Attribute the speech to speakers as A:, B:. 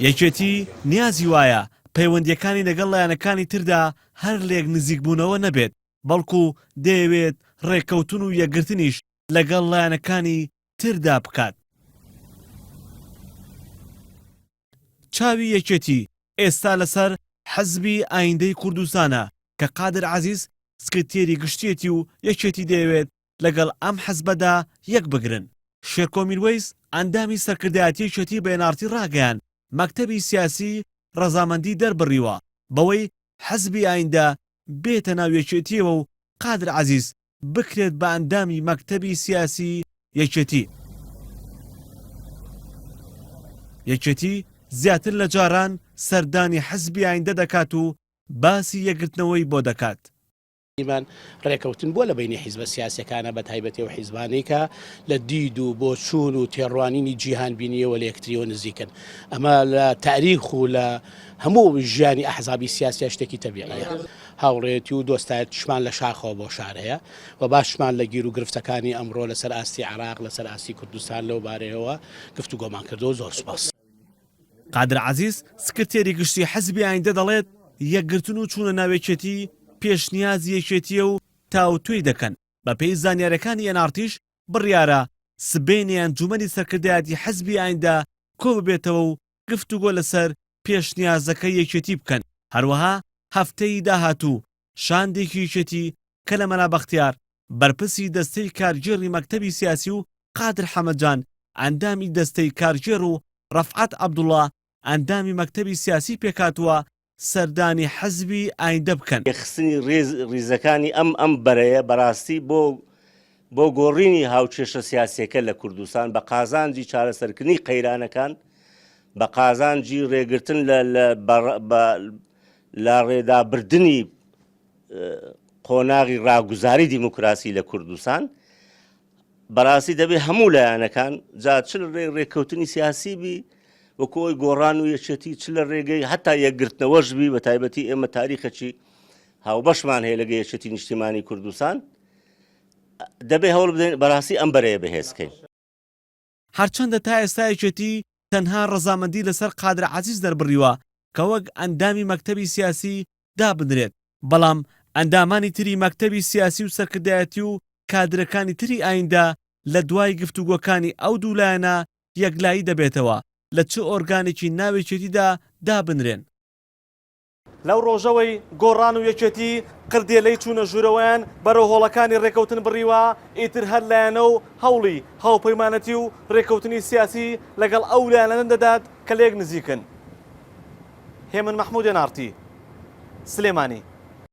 A: یەکێتی نیازی وایە پەیوەندییەکانی لەگەڵ لایەنەکانی تردا هەر لێک نزیکبوونەوە نەبێت، بەڵکو دەیەوێت ڕێککەوتن و یەکگرتنیش لەگەڵ لایەنەکانی تردا بکات. چاوی یەکێتی ئێستا لەسەر حزبی ئایندەی کوردستانە کە قادر عەزیز سکرتێری گشتیەتی و یەکێتی دەیەوێت لەگەڵ ئەم حزبەدا یەکبگرن. شێرکۆ میروەیس ئەندامی سەرکردایەتی یەکێتی بە ئێن ئاڕ تی ڕاگەیاند، مەکتەبی سیاسی ڕەزامەندی دەربڕیوە بەوەی حزبی ئایندە بێتە ناو یەکێتیەوە و قادر عەزیز بکرێت بە ئەندامی مەکتەبی سیاسی یەکێتی. یەکێتی زیاتر لە جاران سەردانی حزبی ئایندە دەکات و باسی یەکگرتنەوەی بۆ دەکات.
B: ئیمان ڕێکەوتن بووە لە بەینی حیزبە سیاسیەکانە بە تایبەتی ئەو حیزبانەی کە لە دید و بۆچوون و تێڕوانینی جیهانبینیەوە لە یەکتریەوە نزیکن. ئەمە لە تاریخ و لە هەموو ژیانی ئەحزابی سیاسیا شتێکی تەبیعیە. هاوڕێیەتی و دۆستایەتیشمان لە شاخەوە بۆ شار هەیە و باشمان لە گیر و گرفتەکانی ئەمڕۆ لەسەر ئاستی عێراق، لەسەر ئاستی کوردستان لەو بارەیەوە گفتوگۆمان کردووە. زۆر سوپاس.
A: قادر عەزیز، سکرتێری گشتی حزبی ئایندە دەڵێت، یەکگرتن و چوونە ناو یەکێتی پێشنیازی یەکێتییە و تاوتوێی دەکەن، بەپێی زانیارییەکانی ئێن ئاڕ تیش بڕیارە سبەینێ ئەنجوومەنی سەرکردایەتی حزبی ئایندە کۆببێتەوە و گفتوگۆ لەسەر پێشنیازەکەی یەکێتی بکەن، هەروەها هەفتەی داهاتوو شاندێکی یەکێتی کە لە مەلا بەختیار بەرپرسی دەستەی کارگێڕی مەکتەبی سیاسی و قادر حەمەجان ئەندامی دەستەی کارگێڕ و ڕەفعەت عەبدوڵا ئەندامی مەکتەبی سیاسی پێکهاتووە سەردانی حزبی ئایندە بکەن.
C: یەکخستنی ڕیز ڕیزەکانی ئەم ئەم بەرەیە بەڕاستی بۆ بۆ گۆڕینی هاوکێشە سیاسیەکە لە کوردستان بە قازانجی چارەسەرکردنی قەیرانەکان بە قازانجی ڕێگرتن لە لە بە لاڕێدابردنی قۆناغی ڕاگوزاری دیموکراسی لە کوردستان بەڕاستی دەبێ هەموو لایەنەکان جا چ لە ڕێی ڕێککەوتنی سیاسی بی وەکو ئەوی گۆڕان و یەکێتی چ لە ڕێگەی هەتا یەکگرتنەوەش بی بە تایبەتی ئێمە تاریخەکی هاوبەشمان هەیە لەگە یەکێتی نیشتیمانی کوردستان دەبێ هەوڵ بدەین بەڕاستی ئەم بەرەیە بەهێزکەین.
A: هەرچەندە تا ئێستا یەکێتی تەنها ڕەزامەندی لەسەر قادر عەزیز دەربڕیوە کە وەک ئەندامی مەکتەبی سیاسی دابنرێت، بەڵام ئەندامانی تری مەکتەبی سیاسی و سەرکردایەتی و کادرەکانی تری ئایندە لە دوای گفتوگۆکانی ئەو دوو لایەنە یەکلایی دەبێتەوە لە چ ئۆرگانێکی ناو یەکێتیدا دابنرێن. لەو ڕۆژەوەی گۆڕان و یەکێتی قردێلەی چوونە ژوورەوەیان بەرەو هۆڵەکانی ڕێکەوتن بڕیوە، ئیتر هەر لایەنە و هەوڵی هاوپەیمانەتی و ڕێکەوتنی سیاسی لەگەڵ ئەو لایەنانە دەدات کە لەیەک نزیکن. هێمن مەحمود ئێن ئاڕ تی، سلێمانی.